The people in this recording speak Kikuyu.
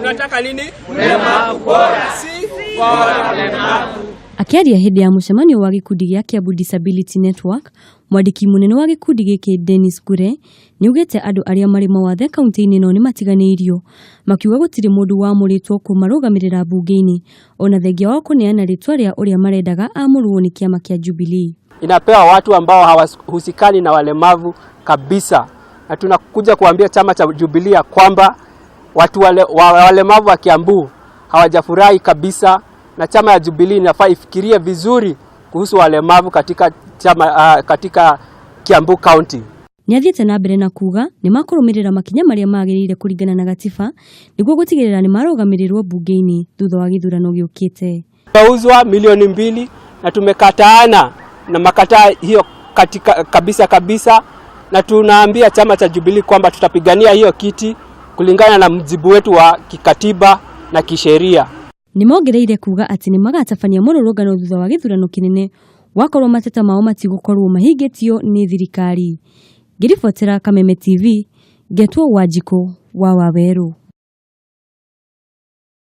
Tunataka nini? Mlemavu bora, si bora mlemavu. Akĩaria hĩndĩ ya mũcemanio wa gĩkundi gĩa Kiambu Disability Network, mwandĩki mũnene wa gĩkundi gĩkĩ Dennis Ngure nĩaugĩte andũ arĩa marĩ mawathe kaunti-inĩ ĩno nĩmatiganĩirio, makiuga gũtirĩ mũndũ wamũrĩtwo kũmarũgamĩrĩra mbunge-inĩ ona thengia wa kũneana rĩtwa rĩa ũrĩa marendaga amũrwo nĩ kĩama kĩa Jubilee. Inapewa watu ambao hawahusikani na walemavu kabisa, na tunakuja kuambia chama cha Jubilee ya kwamba watu walemavu wa Kiambu hawajafurahi kabisa, na chama ya Jubilee inafaa ifikirie vizuri kuhusu walemavu katika chama, katika Kiambu County. Nĩathiĩte na mbere na kuga nĩmakũrũmĩrĩra makinya marĩa magĩrĩire kũringana na gatiba nĩguo gũtigĩrĩra nĩmarũgamĩrĩrwo mbunge-inĩ thutha wa gĩthurano gĩũkĩte. Tumeuzwa milioni 2 na tumekataana na makataa hiyo katika, kabisa kabisa, na tunaambia chama cha Jubilee kwamba tutapigania hiyo kiti kulingana na mjibu wetu wa kikatiba na kisheria. Nĩmongereire kuga atĩ nĩmagatabania mũrũrũngano thutha wa gĩthurano kĩnene wakorwo mateta mao matigũkorwo mahingĩtio nĩ thirikari. Ngĩribotera Kameme TV, ngetwo Wanjikũ wa Wawerũ.